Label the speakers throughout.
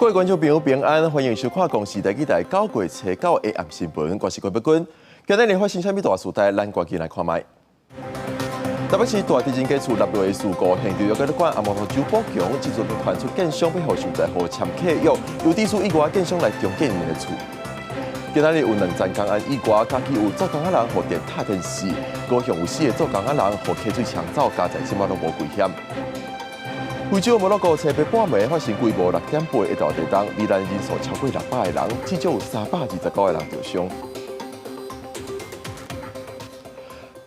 Speaker 1: 各位觀眾朋友平安，歡迎收看公視第幾台九月初九下暗新聞，我是郭碧君。今日發生啥物大事代，咱趕緊來看覓。台北市大地震家厝落落的事故，現場猶閣咧管阿摩托周寶強，這陣傳出建商欲予受災戶簽契約，由地區以外建商來重建𪜶的厝。今仔日有兩層工案意外，家己有做工仔人予電塌電死，高雄有四個做工仔人予溪水沖走，佳哉這擺攏無危險。非洲摩洛哥初八半暝發生規模6.8的大地動，罹難人數超過600個人，至少有329個人著傷。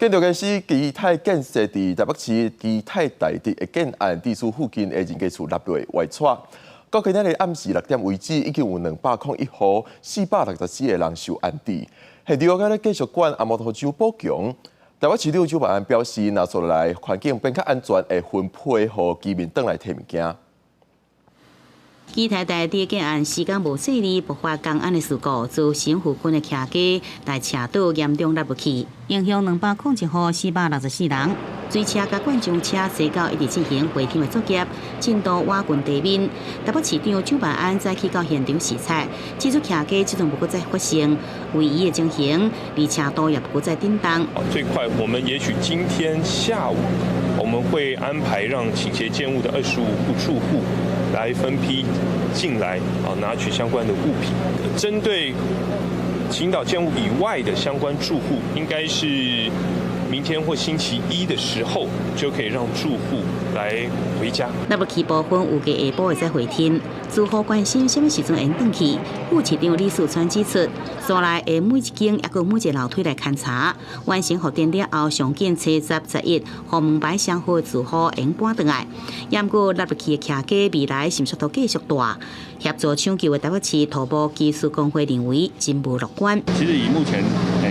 Speaker 1: 建築公司基泰建設佇台北市基泰大直的建案地區附近的人家厝落落外掣，到今仔日暗時6點為止，已經有201戶464個人受安置。現場猶閣咧繼續管阿摩托周寶強。台北市長蔣萬安表示，若接落來環境變較安全，會分批予居民轉來提物件。
Speaker 2: 基泰大直建案時間無細膩，爆發工安的事故，造成附近的徛家大斜倒嚴重落入去，影響201戶464人。水車佮灌漿車西到一直進行回填的作業，進度倚近地面。台北市長蔣萬安早起到現場視察，指出徛家這陣無閣再發生位移的情形，而斜度也無閣再振動。
Speaker 3: 最快我們也許今天下午，我們會安排讓傾斜建物的25戶住戶來分批進來啊，拿取相關的物品。針對傾倒建物以外的相關住戶，應該是明天或星期一的時候，就可以讓住戶來回家。
Speaker 2: 那麼其部分預計下晡會再回填。住戶關心啥物時陣會轉去？副市長李四川指出，所內會每一間抑閣每一個樓梯來勘查，完成復電了後，上緊初十、十一，予門牌相好的住戶會搬轉來。毋過落入去的徛家未來是毋是都繼續大？協助搶救的台北市土木技師公會認為真無樂觀。
Speaker 4: 其實以目前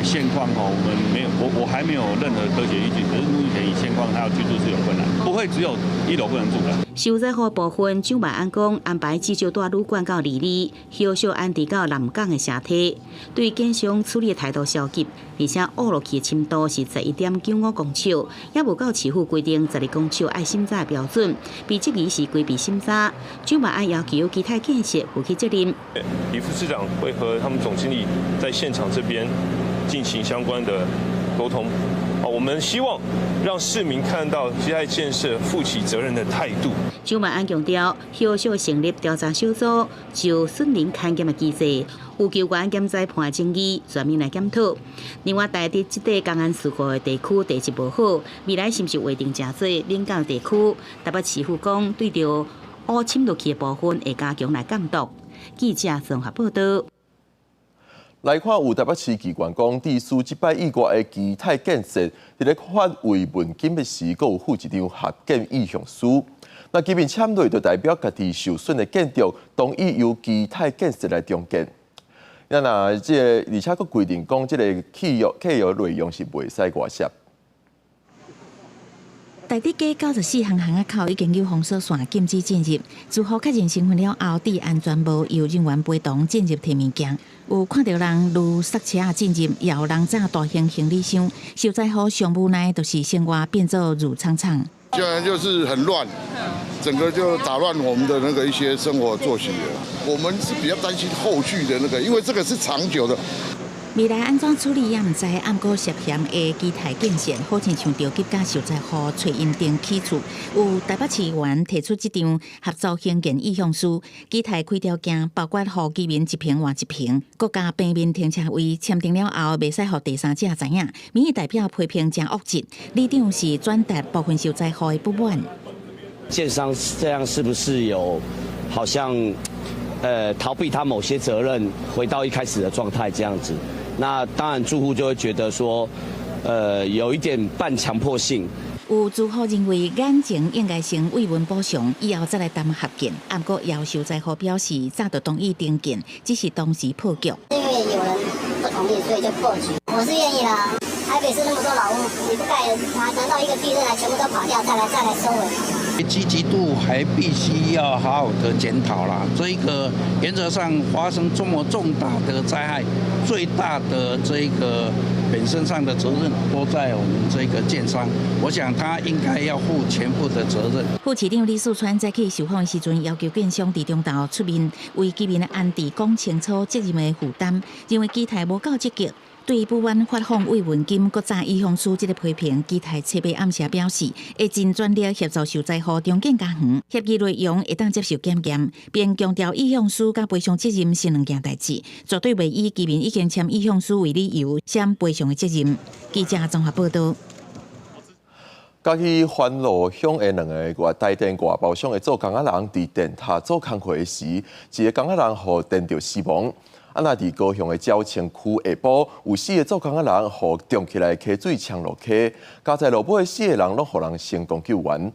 Speaker 4: 現況吼，我們沒有，我還沒有任何科學依據。可是目前以現況，他要居住是有困難，不會只有一樓不能住的。
Speaker 2: 受災戶部分，蔣萬安講安排至少帶旅館到二里，後續安置到南港的社體。對建商處理的態度消極，而且挖落去的深度是11.95公尺，也無到市府規定12公尺愛審查的標準，被質疑是規避審查。蔣萬安要求基泰建設負起責任。
Speaker 3: 李副市長會和他們總經理在現場這邊進行相關的溝通。啊，我們希望讓市民看到基泰建設負起責任的態度。
Speaker 2: 蔣萬安強調，後續成立調查小組，就損鄰勘檢的機制，有球員檢裁判爭議，全面來檢討。另外，台中這塊工安事故的地區地質無好，未來是毋是劃定成做敏感地區？台北市府講，對著烏滲落去的部分會加強來監督。記者綜合報道。
Speaker 1: 來看有台北市機關講，地書這擺意外的基泰建設，佇咧發慰問金的時，閣有附一張合建意向書。那居民簽落就代表家己受損的建築，同意由基泰建設來重建。那若這個，而且閣規定講，這個契約內容是袂使外泄。
Speaker 5: 大直街94巷巷仔口已經有封鎖線禁止進入，住戶確認身份了後，戴安全帽由人員陪同進入提物件。有看著人攄剎車進入，也有人揸大型行李箱。受災戶上無奈，就是生活變做褥瘡廠。
Speaker 6: 現在就是很亂，整個就打亂我們的那個一些生活作息了。我們是比較擔心後續的那個，因為這個是長久的。
Speaker 5: 未來按怎處理也毋知，毋過涉嫌的基泰建設，好親像著急共受災戶揣𪜶登起厝。有台北市議員提出這張合作興建意向書，基泰開條件包括予居民一坪換一坪，閣加平面停車位簽訂了後，袂使予第三者知影。民意代表批評誠惡質，里長是轉達部分受災戶的不滿。
Speaker 7: 建商這樣是不是有好像逃避他某些責任，回到一開始的狀態這樣子？那當然住戶就會覺得說，有一點半強迫性。
Speaker 5: 有住戶認為眼前應該先慰問補償，以後再來談合建。毋過有受災戶表示，早就同意重建，只是當時破局。
Speaker 8: 因為有人不同意，所以就破局。我是願意啦。台北市那麼多老屋，你不蓋，難道一個地震來全部都跑掉，再來收尾？
Speaker 9: 積極度還必須要好好的檢討啦。這一個原則上發生這麼重大的災害，最大的這個本身上的責任都在我們這個建商，我想他應該要負全部的責任。
Speaker 5: 副市長李四川在去受訪的時陣，要求建商佇中晝出面為居民的安置講清楚責任的負擔，認為基泰無夠積極。對不滿發放慰問金、閣早意向書這個批評，基泰初八暗時表示，會盡全力協助受災戶重建家園，協議內容會當接受檢驗，並強調意向書佮賠償責任是兩件代誌，絕對袂以居民已經簽意向書為理由，閃賠償的責任。記者綜合報道。
Speaker 1: 嘉義番路鄉的兩个台電外包商的做工仔人，佇電塔做工課時，一个工仔人予電著死亡。啊，若佇高雄的鳥清區下晡，有四个做工仔人予漲起來溪水沖落溪，佳哉落尾四个人攏予人成功救援。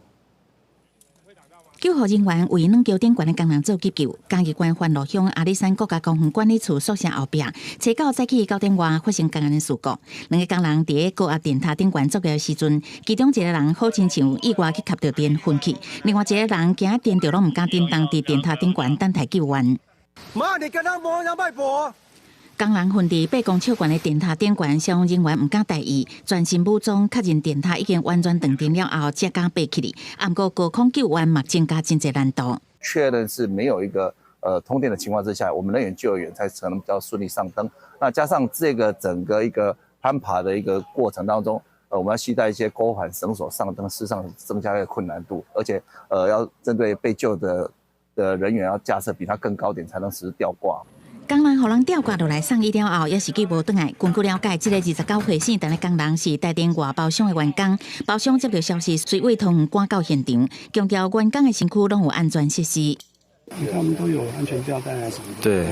Speaker 5: 救護人員為軟橋頂懸的工人做急救。嘉義縣番路鄉阿里山國家公園管理處宿舍後壁，初九早起9點外發生工安事故。兩个工人佇高壓電塔頂懸作業的時陣，其中一个人好親像意外去磕著電昏去，另外一个人驚電著攏毋敢振動，佇電塔頂懸等待救援。
Speaker 10: 媽，你敢若無人賣無？
Speaker 5: 工人昏佇8公尺懸的電塔頂懸，消防人員毋敢大意，全身武裝確認電塔已經完全斷電了後，才敢爬起來。毋過高空救援嘛增加真濟難度。
Speaker 11: 確認是沒有一個通電的情況之下，我們人員救援才可能比較順利上登。那加上這個整個一個攀爬的一個過程當中，我們要攜帶一些鈎環繩索上登，事實上增加一個困難度，而且要針對被救的人員要架設比他更高點，才能實施吊掛。
Speaker 5: 工人予人吊掛落來送醫了後，也是救無轉來。根據了解，這个29歲姓陳的工人是台電外包商的員工。包商接到消息，隨委託趕到現場，強調員工的身軀攏有安全設施。
Speaker 12: 他們都有安全吊帶啊什麼的。
Speaker 13: 對。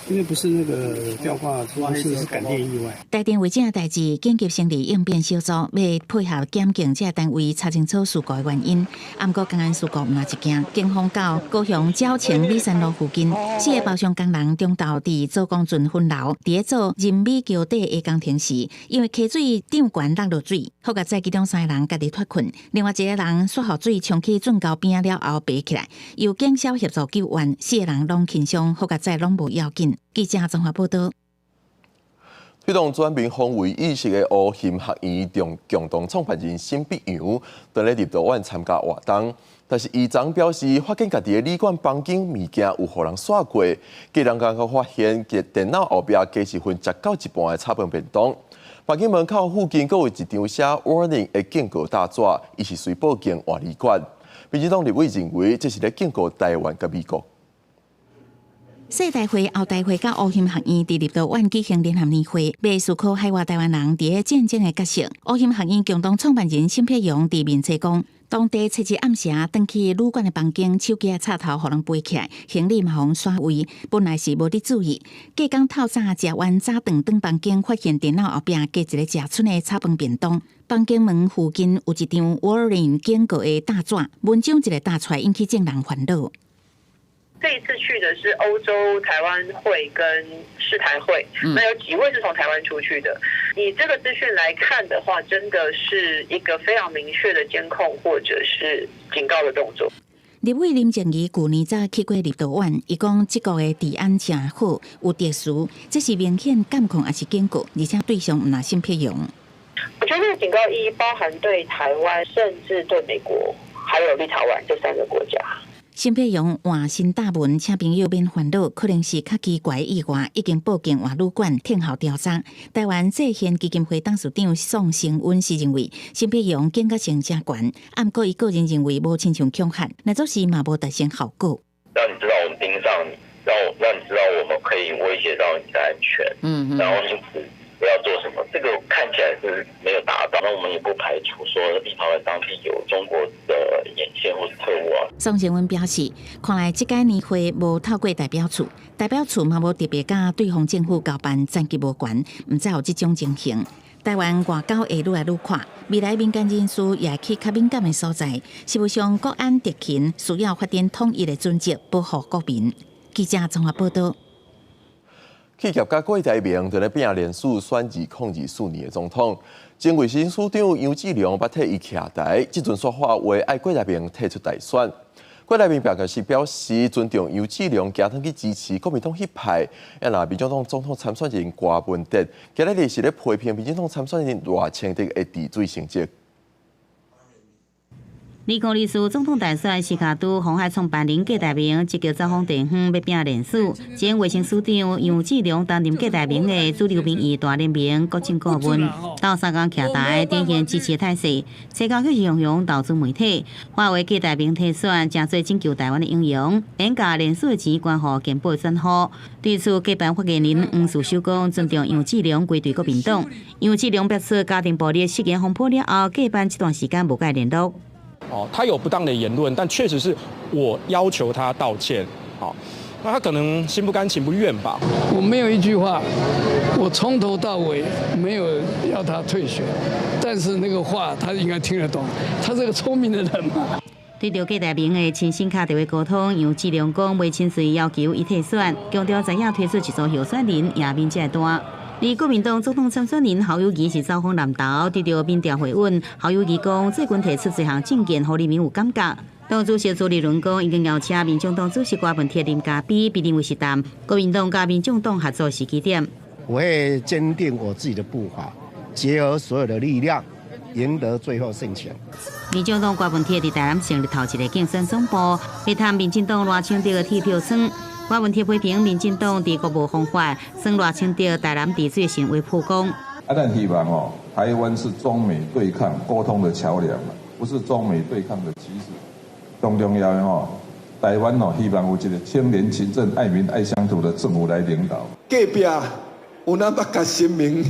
Speaker 12: 因為不是那個吊掛，是感電意外。
Speaker 5: 台電為這個代誌緊急成立應變小組，欲配合檢警這個單位查清楚事故的原因。毋過工安事故毋但一件，警方到高雄鳥清里山路附近，四個包商工人中晝佇左江圳分流，佇咧做人美橋底的工程時，因為溪水漲懸落落水，好佳哉其中三個人家己脫困，另外一個人煞予水沖去圳溝邊了後爬起來，由警消協助救援，四個人攏輕傷，好佳哉攏無要緊。記者綜合報道。
Speaker 1: 推動全民防衛意識的烏熊學院共同創辦人沈伯洋，佇咧立陶宛參加活動，但是伊昨表示發現家己的旅館房間物件有予人刷過，家人剛剛發現電腦後壁加一份食到一半的炒飯便當。房間門口附近閣有一張寫 warning 的警告大紙，伊是隨報警換旅館。民進黨立委認為這是咧警告台灣佮美國。
Speaker 5: 世台會、歐台會佮烏熊學院佇立陶宛舉行聯合年會，欲思考海外台灣人佇咧戰爭的角色。烏熊學院共同創辦人沈伯洋佇面冊講，當地初一暗時轉去旅館的房間，手機的插頭予人拔起來，行李嘛予人刷位，本來是無佇注意。隔工透早食完早頓轉房間，發現電腦後壁加一个食賰的炒飯便當。房間門附近有一張 warning 警告的大紙，文章一个打出來，引起眾人煩惱。
Speaker 13: 這一次去的是歐洲台灣會跟世台會，那有幾位是從台灣出去的。以這個資訊來看的話，真的是一個非常明確的監控或者是警告的動作。
Speaker 5: 立委林靜儀舊年才去過立陶宛，伊講這國的治安誠好，有特殊，這是明顯監控抑是警告，而且對象毋但沈伯洋。
Speaker 13: 我覺得這個警告意義包含對台灣，甚至對美國，還有立陶宛這三個國家。
Speaker 5: 沈伯洋換新答文，請朋友免煩惱，可能是較奇怪意外，已經報警換旅館，聽候調查。台灣制憲基金會董事長宋承溫是認為，沈伯洋警覺性誠懸，毋過伊個人認為無親像恐嚇，若做事嘛無達成效果。
Speaker 14: 讓你知道我們盯上你，讓你知道我們可以威脅到你的安全，然後因此不要做什麼，這個看起來是沒有達到，那我們也不排除說立陶宛當地有中國的眼線或是特務啊。
Speaker 5: 宋承溫表示，看來這屆年會無透過代表處，代表處嘛無特別佮對方政府交辦，層級無懸，毋知有這種情形。台灣外交會愈來愈闊，未來民間人士也會去較敏感的所在，實務上國安特勤需要發展統一的準則，保護國民。記者綜合報道。
Speaker 1: 企業家郭台銘佇咧拼連續選2024年的總統，前衛生署長楊志良捌替伊徛台，這陣說話話愛郭台銘退出大選。郭台銘表示表示尊重楊志良，行轉去支持國民黨彼派。啊，若民進黨總統參選人郭文哲，今日是咧批評民進黨參選人賴清德的治水成績。
Speaker 2: 2024總統大選，時下拄鴻海創辦人郭台銘積極走訪地方，欲拼連署。前衛生署長楊志良擔任郭台銘的主流民意大聯盟國政顧問，鬥相共徛台展現支持態勢。社交卻是雄雄投資媒體，發話郭台銘退選，成做拯救台灣的英雄，演甲連署的錢捐予健保專戶。對此，郭辦發言人黃士修講，尊重楊志良歸隊國民黨。楊志良表示，家庭暴力事件風波了後，郭辦這段時間無佮伊聯絡。
Speaker 15: 哦，他有不當的言論，但確實是我要求他道歉。好，那他可能心不甘情不願吧。
Speaker 16: 我沒有一句話，我從頭到尾沒有要他退選，但是那個話他應該聽得懂，他是個聰明的人嘛。
Speaker 2: 對著郭台銘的親信敲電話溝通，楊志良講袂親自要求伊退選，強調知影推出一組候選人贏面才會大。而國民黨總統參選人侯友宜是走訪南投，得著民調回穩。侯友宜講，最近提出一項政見，予人民有感覺。黨主席朱立倫講，已經邀請民眾黨主席郭文鐵啉咖啡，被認為是談國民黨佮民眾黨合作時機點。
Speaker 17: 我會堅定我自己的步伐，結合所有的力量，贏得最後勝選。
Speaker 2: 民進黨郭文鐵佇台南成立頭一個競選總部，會探民進黨賴清德的鐵票倉。郭文鐵批評民進黨佇國無方法，算賴清德台南治水成為曝光。
Speaker 18: 啊，咱希望哦，台灣是中美對抗溝通的橋梁，不是中美對抗的棋子。最重要的哦，台灣哦，希望有一個清廉、勤政、愛民、愛鄉土的政府來領導。
Speaker 10: 隔壁有哪捌共神明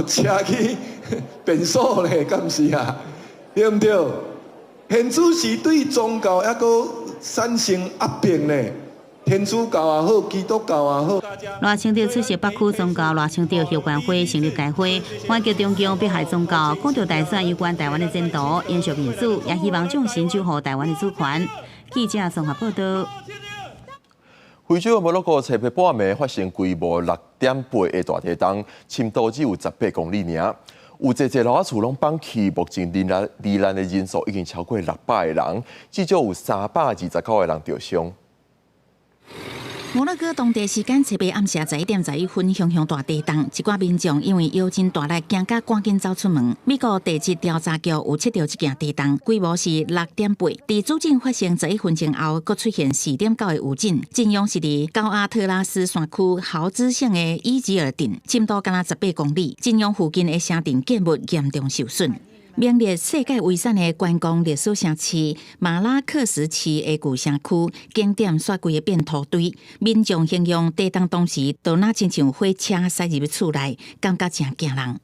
Speaker 10: 車去便所咧，敢毋是啊？對毋對？天主是對宗教猶閣產生壓迫呢。天主教也好，基督教也好。
Speaker 2: 賴清德出席北區宗教賴清德後援會成立大會，反擊中共迫害宗教，講著大選有關台灣的前途，延續民主，也希望眾神守護台灣的主權。記者綜合報道。
Speaker 1: 非洲摩洛哥初八半暝發生規模6.8的大地動，深度只有18公里爾。有濟濟樓仔厝攏崩去，目前罹難的人數已經超過600個人，至少有329個人著傷。
Speaker 5: 摩洛哥當地時間初八暗時11點11分，熊熊大地動，一寡民眾因為搖真大力，驚甲趕緊走出門。美國地質調查局有測著這件地動，規模是6.8。佇主震發生11分鐘後，閣出現4.9的餘震，震央是佇高阿特拉斯山區豪茲省的伊吉爾鎮，深度敢若18公里。震央附近的城鎮建物嚴重受損。名列世界遺產的觀光歷史城市馬拉克什市的舊城區景點煞規个變土堆，民眾形容地動當時都若親像火車駛入厝內，感覺誠驚人。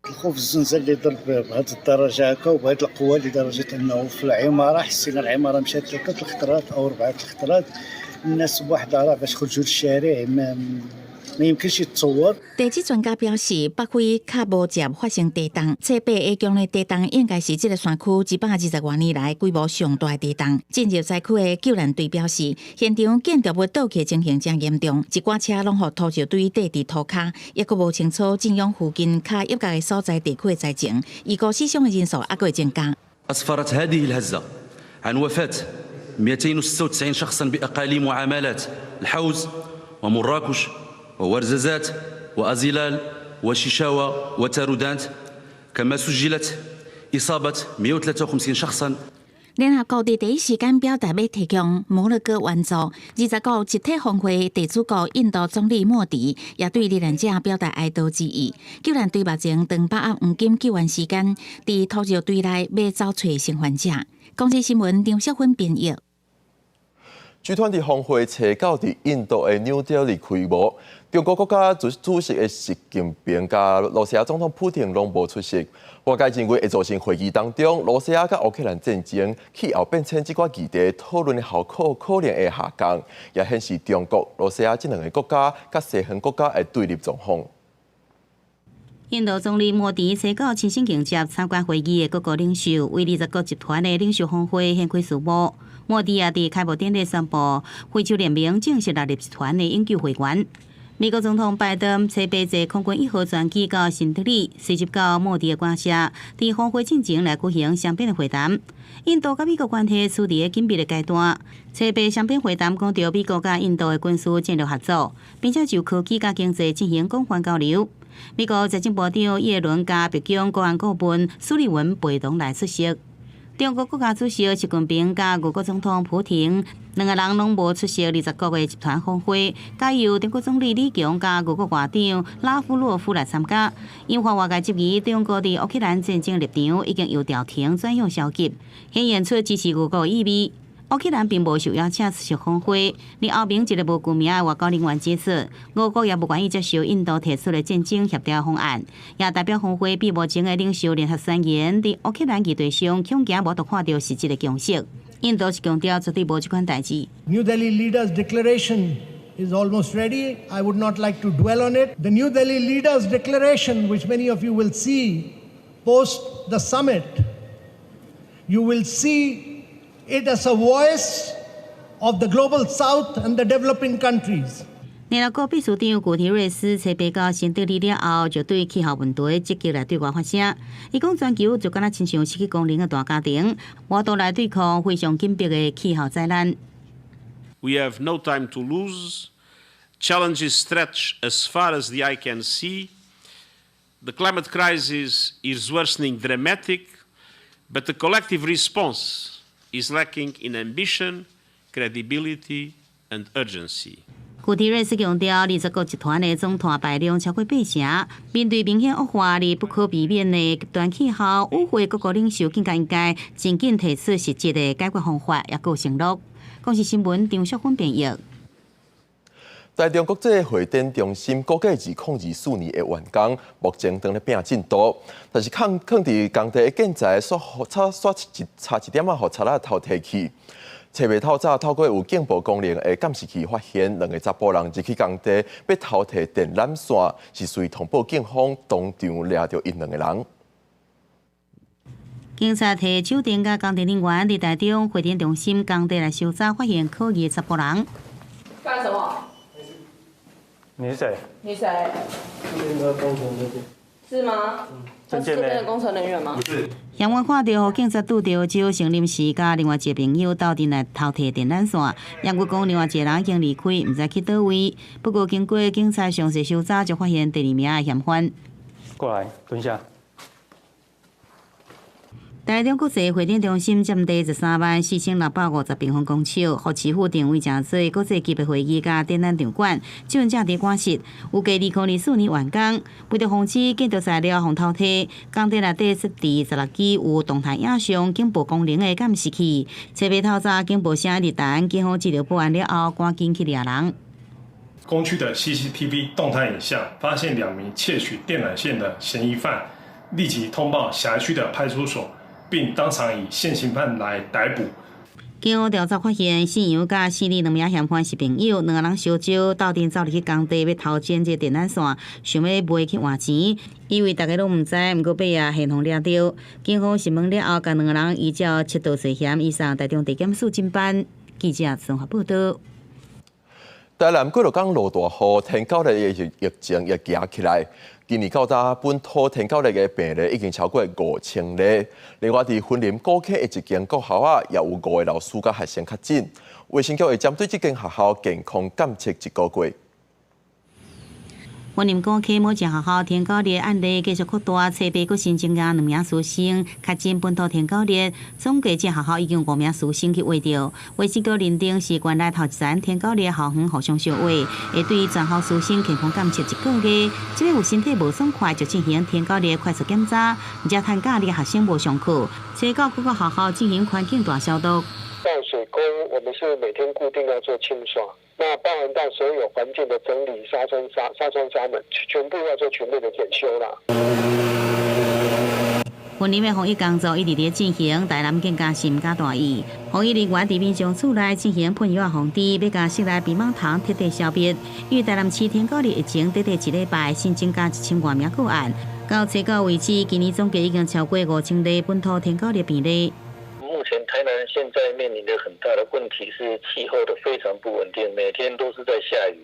Speaker 19: الخوف الزلزال اللي ضرب بهذه الدرجه هكا وبهذه القوه لدرجه انه في العماره حسينا العماره مشات ثلاثه الخطرات او اربعه الخطرات الناس بواحد العربه باش خرجوا للشارع ما يمكنش يتصور。
Speaker 5: 地質專家表示，北非較無捷發生地動，初八下強的地動應該是這个山區120多年來規模上大的地動。進入災區的救援隊表示，現場建築物倒去情形誠嚴重，一寡車攏予土石堆綴佇塗跤，猶閣無清楚震央附近較邑角的所在地區的災情，預估死傷的人數猶閣會增加。
Speaker 20: أسفرت هذه الهزة عن وفاة 296 شخصا بأقاليم وعمالات الحوز ومراكش وورزازات وأزيلال وشيشاوة وتارودانت كما سجلت إصابة 153 شخصا。
Speaker 5: 聯合國佇第一時間表達欲提供摩洛哥援助。20國集體峰會地主國印度總理莫迪也對罹難者表達哀悼之意。救援隊目前長把握黃金救援時間，佇土石堆內欲走揣生還者。公視新聞張淑芬編譯。
Speaker 1: G20 峰會初九佇印度的紐德里開幕，中國國家主席的習近平佮羅西亞總統普丁攏無出席。外界認為會造成會議當中，羅西亞佮烏克蘭戰爭、氣候變遷這寡議題討論的效果可能會下降，也顯示中國、羅西亞這兩个國家佮西方國家的對立狀況。
Speaker 2: 印度總理莫迪初九親身迎接參加會議的各國領袖，為20國集團的領袖峰會掀開序幕。莫迪也佇開幕典禮宣布，非洲聯盟正式納入集團的永久會員。美國總統拜登初八坐空軍一號專機到新德里，隨即到莫迪的館舍，佇峰會進前來舉行雙邊的會談。印度佮美國關係處佇緊密的階段，初八雙邊會談講著美國佮印度的軍事戰略合作，並且就科技佮經濟進行廣泛交流。美國財政部長耶倫佮白宮國安顧問蘇利文陪同來出席。中國國家主席習近平佮俄國總統普廷兩个人攏無出席20國的集團峰會，改由中國總理李強佮俄國外長拉夫洛夫來參加。引發外界質疑，中國佇烏克蘭戰爭立場已經由調停轉向消極，顯現出支持俄國的意味。烏克蘭並無受邀請出席峰會，而歐盟一个無具名的外交人員指出，俄國也無願意接受印度提出的戰爭協調方案，也代表峰會閉幕前的領袖聯合宣言，佇烏克蘭議題上恐驚無法度看著實質的共識。印度是強調絕對無這款代誌。
Speaker 21: New Delhi leaders' declaration is almost ready. I would not like to dwell on it. The New Delhi leaders' declaration, which many of you will see post the summit, you will see it as a voice of the global South and the developing countries.
Speaker 2: 聯合國秘書長古提瑞斯初八到新德里了後，就對氣候問題積極來對外發聲。伊講全球就敢若親像失去功能的大家庭，無法度來對抗非常緊迫的氣候災難。
Speaker 22: We have no time to lose. Challenges stretch as far as the eye can see. The climate crisis is worsening dramatic, but the collective response is lacking in ambition, credibility, and urgency.
Speaker 2: 古提瑞斯強調，20國集團的總碳排量超過八成，面對明顯惡化而不可避免的極端氣候，與會各國領袖更加應該盡緊提出實質的解決方法，抑閣承諾。公視新聞張淑芬編譯。
Speaker 1: 台中國際會展中心估計2024年會完工，目前正咧拼進度，但是囥囥佇工地的建材煞差煞一差一點仔，予賊仔偷提去。初八透早透過有警報功能的監視器發現，兩个查埔人入去工地欲偷提電纜線，是隨通報警方當場掠著𪜶兩个人。
Speaker 2: 警察提手電佮工程人員佇台中會展中心工地來搜查，發現可疑的查埔人。
Speaker 23: 幹什麼？
Speaker 24: 你是誰？
Speaker 23: 你誰？
Speaker 24: 這邊的工程人員。
Speaker 23: 是嗎？他是這邊的工程人員嗎？
Speaker 24: 不是。
Speaker 2: 嫌犯看著予警察拄著，招成臨時佮另外一个朋友鬥陣來偷提電纜線，抑閣講另外一个人已經離開，毋知去佗位。不過經過警察詳細搜查，就發現第二名的嫌犯。
Speaker 24: 過來，蹲下。
Speaker 2: 台中國際會展中心佔地13萬4650平方公尺，予市府定位成做國際級的會議佮展覽場館，這陣正佇趕實，預計2024年完工。為著防止建築材料予偷提，工地內底設置16支有動態影像警報功能的監視器。初八透早警報聲一直彈，警方接著報案了後，趕緊去掠人。
Speaker 3: 工區的 CCTV 動態影像發現兩名竊取電纜線的嫌疑犯，立即通報轄區的派出所。並當場以現行犯來逮捕。
Speaker 2: 警方調查發現，姓楊佮姓李兩名嫌犯是朋友，兩个人相招鬥陣走入去工地欲偷剪這電纜線，想欲賣去換錢，以為逐家攏毋知，毋過尾仔現予掠著。警方審問了後，共兩个人依照竊盜罪嫌移送台中地檢署偵辦。記者綜合報導。
Speaker 1: 台南幾落工落大雨，天狗日的疫情也行起來。今年到今，本土天狗日的病例已經超過5000例。另外，佇雲林古坑的一間國校啊，也有五个老師佮學生確診。衛生局會針對這間學校健康監測一個月。
Speaker 2: 雲林古坑某一學校天狗日案例繼續擴大，初八閣新增加兩名師生確診本土天狗日，總計這學校已經五名師生去穢著。衛生局認定是縣內頭一層天狗日校園互相相穢，會對全校師生健康監測一個月。這个有身體無爽快，就進行天狗日快速檢查，而且趁假日學生無上課，初九各個學校進行環境大消毒。
Speaker 25: 倒水溝，我們是每天固定要做清刷。那包含到所有環境的整理、紗窗、紗紗窗、紗門，全部要做全面的檢修啦。
Speaker 2: 雲林的防疫工作一直佇進行，台南更加是毋敢大意。防疫人員佇民眾厝內進行噴藥防治，欲共室內避蠓蟲徹底消滅。因為台南市天狗日疫情短短一禮拜，新增加1000外名個案，到初九為止，今年總計已經超過5000例本土天狗日病例。
Speaker 14: 目前台南現在面臨的很大的問題是氣候的非常不穩定，每天都是在下雨。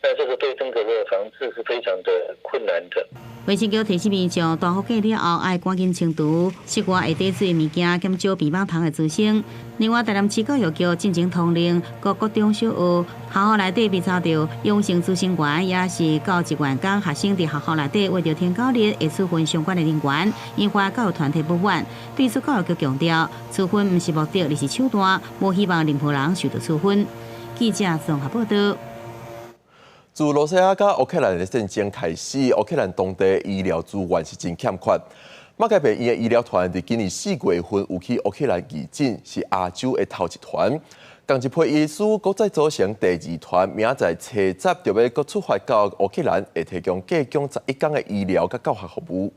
Speaker 14: 那這個對登革熱防治是非常的困難的。
Speaker 2: 衛生局提醒民眾，大雨過了後愛趕緊清除室外會滴水的物件，減少病蚊蟲的滋生。另外，台南市教育局進前通令各國中小學學校內底被查著陽性滋生源，也是教職員佮學生佇學校內底畫著天狗日會處分相關的人員，引發教育團體不滿。對此，教育局強調，處分毋是目的，而是手段，無希望任何人受到處分。記者綜合報道。
Speaker 1: 自羅西亞佮烏克蘭的戰爭開始，烏克蘭當地醫療資源是真欠缺。馬偕病院的醫療團佇今年4月份有去烏克蘭義診，是亞洲的頭一團。仝一批醫師閣再組成第二團，明仔載初十就欲閣出發到烏克蘭，會提供計共11工的醫療佮教學服務。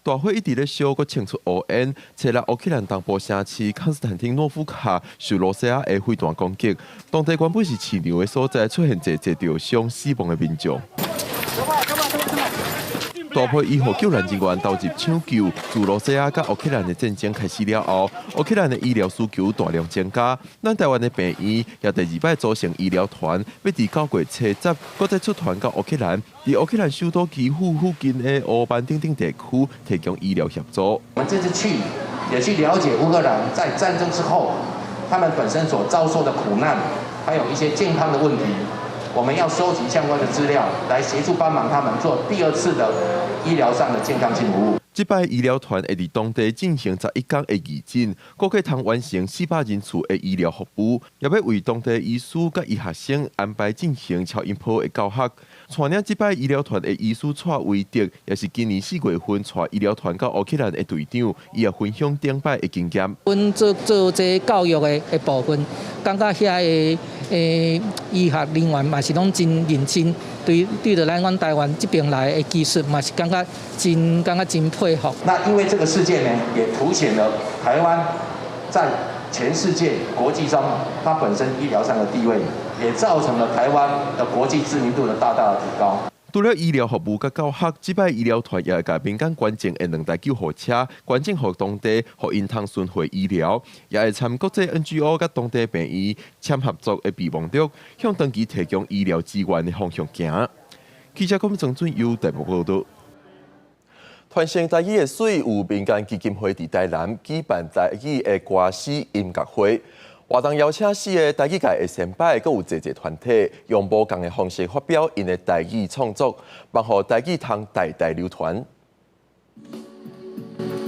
Speaker 1: 大火一直咧燒，閣衝出烏煙。初六，烏克蘭東部城市康斯坦丁諾夫卡受羅西亞的飛彈攻擊，當地原本是市場的所在，出現濟濟著傷死亡的民眾。大批醫護救援人員投入搶救。自羅西亞佮烏克蘭的戰爭開始了後，烏克蘭的醫療需求大量增加。咱台灣的病院也第二擺組成醫療團，欲佇9月初十，閣再出團到烏克蘭，佇烏克蘭首都基輔附近的烏班等等地區提供醫療協助。
Speaker 4: 我們這次去也去了解烏克蘭在戰爭之後，他們本身所遭受的苦難，還有一些健康的問題。我們要收集相關的資料，來協助幫忙他們做第二次的醫療上的健康性服務。
Speaker 1: 這擺醫療團會佇當地進行11工的義診，估計通完成400人次的醫療服務，也欲為當地醫師佮醫學生安排進行超音波的教學。帶領這擺醫療團的醫師蔡維德，也是今年4月份帶醫療團到烏克蘭的隊長，伊也分享頂擺的經驗。
Speaker 6: 阮做做這教育的部分，感覺遐个醫學人員嘛是攏真認真，對對著咱阮台灣這邊來的技術嘛是感覺真感覺真佩服。
Speaker 4: 那因為這個事件呢，也凸顯了台灣在全世界國際中，它本身醫療上的地位，也造成了台灣的國際知名度的大大的提高。
Speaker 1: 除了醫療服務佮教學，這擺醫療團也會共民間捐贈的2台救護車，捐贈予當地，予𪜶通巡迴醫療，也會參國際 NGO 佮當地病院簽合作的備忘錄，向長期提供醫療資源的方向行。記者郭曾俊佑台北報導。傳承台語的水有民間基金會佇台南舉辦台語的歌詩音樂會。活動邀請四个台語界的先輩，閣有濟濟團體，用無仝的方式發表𪜶的台語創作，望予台語通代代流傳。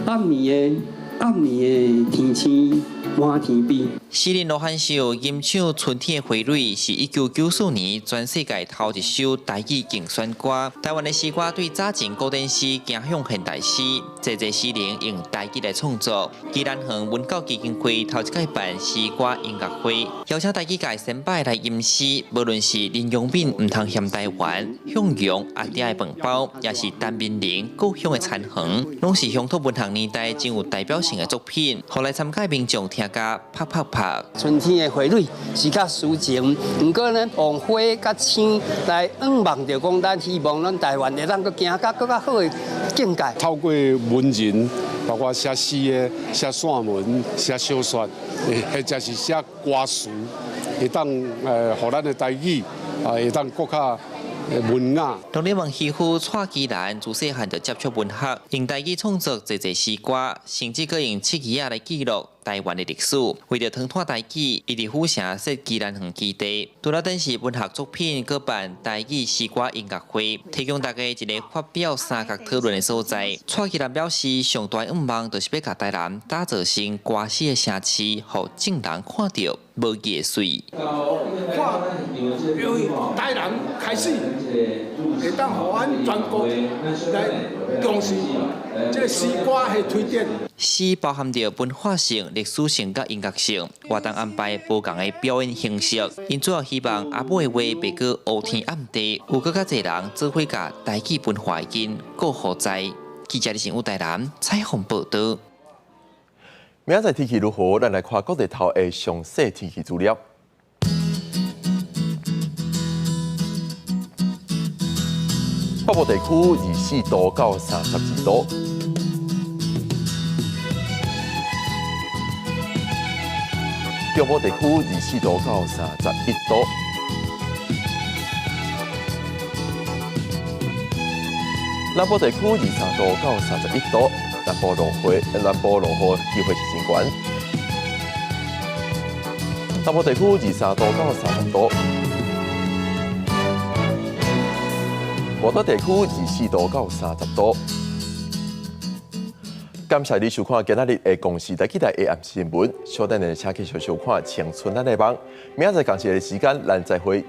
Speaker 7: 暗暝的暗暝的天星滿天飛。
Speaker 8: 詩人羅漢壽吟唱《春天的花蕊》是1994年全世界頭一首台語競選歌。台灣的詩歌對早前古典詩走向現代詩，濟濟詩人用台語來創作。宜蘭縣文教基金會頭一擺辦詩歌音樂會，邀請台語界先輩來吟詩，無論是林陽敏毋通嫌台灣、向陽阿嗲的飯包，也是陳明仁故鄉的田園，攏是鄉土文學年代真有代表性的作品。予來參加民眾聽甲拍拍拍。
Speaker 7: 春天的花蕊是較抒情，毋過呢，用花佮星來向望著講，咱希望咱台灣會當閣行到閣較好的境界。
Speaker 9: 透過文人，包括寫詩的、寫散文、寫小說，或者是寫歌詞，會當予咱的台語啊，會當閣較文雅。
Speaker 8: 農曆問漁夫蔡其蘭自細漢就接觸文學，用台語創作濟濟詩歌，甚至閣用七字仔來記錄台灣的歷史。為著傳播台語，伊佇府城設宜蘭縣基地。除了展示文學作品，閣辦台語詩歌音樂會，提供大家一个發表三角討論的所在。蔡其蘭表示，上大願望就是欲共台南打造成歌詩的城市，予眾人看著無記的媠。
Speaker 26: 看，因為台南開始會當予咱全國來重視這个詩歌的推展。
Speaker 8: 詩包含著文化性、歷史性佮音樂性，活動安排無仝的表演形式。𪜶主要希望阿母的話袂閣烏天暗地，有閣較濟人做伙共台語文化的根閣予在。記者李成武台南採訪報導。
Speaker 1: 明仔載天氣如何？咱來看各地頭的詳細天氣資料。北部地區24度到32度，中部地區24度到31度，南部地區23度到31度，南部落雨，南部落雨機會是真懸。南部地區23度到30度，外島地區24度到30度。感謝你收看今仔日的公視台語台下暗新聞，小等下請繼續收看《青春咱的夢》，明仔載仝一个時間，咱再會。